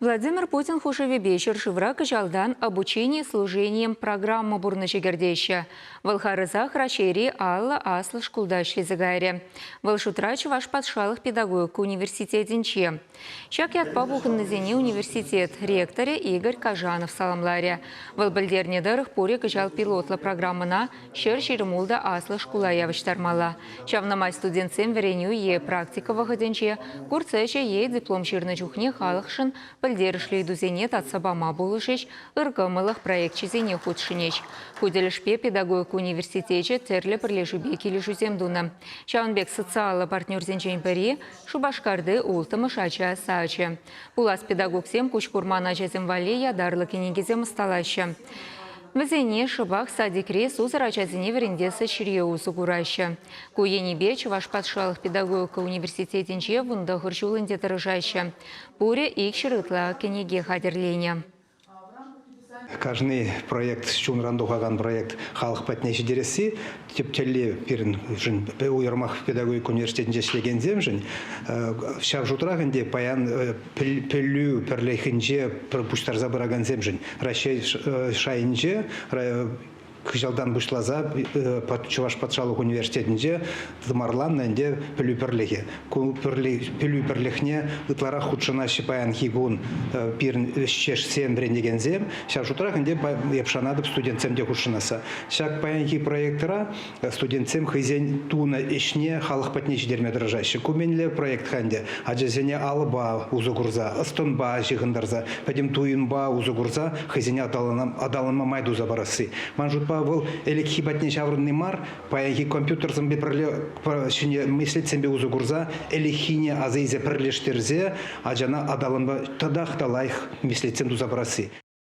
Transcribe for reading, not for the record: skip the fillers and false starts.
Владимир Путин хушӑвӗпе ҫӗршывра кӑҫалтан «Обучение служением» программа пурнӑҫа кӗртеҫҫӗ. Вӑл харӑсах Раҫҫейри 50 аслӑ шкулта ӗҫлесе кайрӗ. Вӑл шутра Чӑваш патшалӑх педагогика университетӗнче. Ҫак ятпа пухӑннисене университет ректорӗ Игорь Кажанов саламларӗ. Вӑл пӗлтернӗ тӑрӑх, пурӗ кӑҫал пилотлӑ программӑна 126 аслӑ шкула явӑҫтармалла. Ҫавна май студентсем вӗренӳ е практика вӑхӑтӗнче курс ӗҫӗ е диплом ҫырнӑ чухне халӑхшӑн пӗлтерӗшлӗ ыйтусене татса пама пулӑшӗҫ, ыркӑмӑллӑх проекчӗсене хутшӑнӗҫ. Ку тӗлӗшпе педагогика университечӗ тӗрлӗ пӗрлешӳпе килӗшӳсем тунӑ. Ҫавӑн пек социаллӑ партнерсенчен пӗри Шупашкарти улттӑмӗш ача сачӗ. Пулас педагогсем куҫ курман ачасем валли ятарлӑ кӗнекесем ӑсталаҫҫӗ. Вӗсене шӑпах садикре сусӑр ачасене вӗрентес ӗҫре усӑ кураҫҫӗ. Ку енӗпе Чӑваш патшалӑх педагогика университетӗнче 19 ҫул ӗнтӗ тӑрӑшаҫҫӗ. Пурӗ 200 ытла кӗнеке хатӗрленӗ. Кашни проект, чунран тухакан проект халӑх патне ҫитересси тӗп тӗллев пирӗншӗн, уйрӑмах педагогика университетӗнче ӗҫлекенсемшӗн. Ҫав шутрах ӗнтӗ паян пӗлӳ пӗрлӗхӗнче пуҫтарса пыракансемшӗн Раҫҫей шайӗнче хыҫалтан пуҫласа Чӑваш патшалӑх университетӗнче тымарланнӑ ӗнтӗ пӗлӳ пӗрлӗхӗ. Ку пӗлӳ пӗрлӗхне ытларах хутшӑнаҫҫӗ паянхи кун пирӗн ӗҫчешсем, вӗрентекенсем. Ҫав шутрах ӗнтӗ эп шанатӑп студентсем те хутшӑнасса. Ҫак паянхи проектра студентсем хӑйсен тунӑ ӗҫне халӑх патне ҫитерме тӑрӑшаҫҫӗ. Ку мӗнле проект-ха ӗнтӗ? Ачасене алӑпа усӑ курса, ӑс-тӑнпа ҫыхӑнтарса, пӗтӗм туйӑмпа усӑ курса хӑйсене аталанма май туса парасси. Ман шутпа, вӑл ӗлӗкхи патне ҫаврӑнни мар, паянхи компьютерсемпе пӗрле ҫӗнӗ меслетсемпе усӑ курса ӗлӗкхине аса илсе пӗрлештерсе ачана аталанма татах та лайӑх меслетсем туса парасси.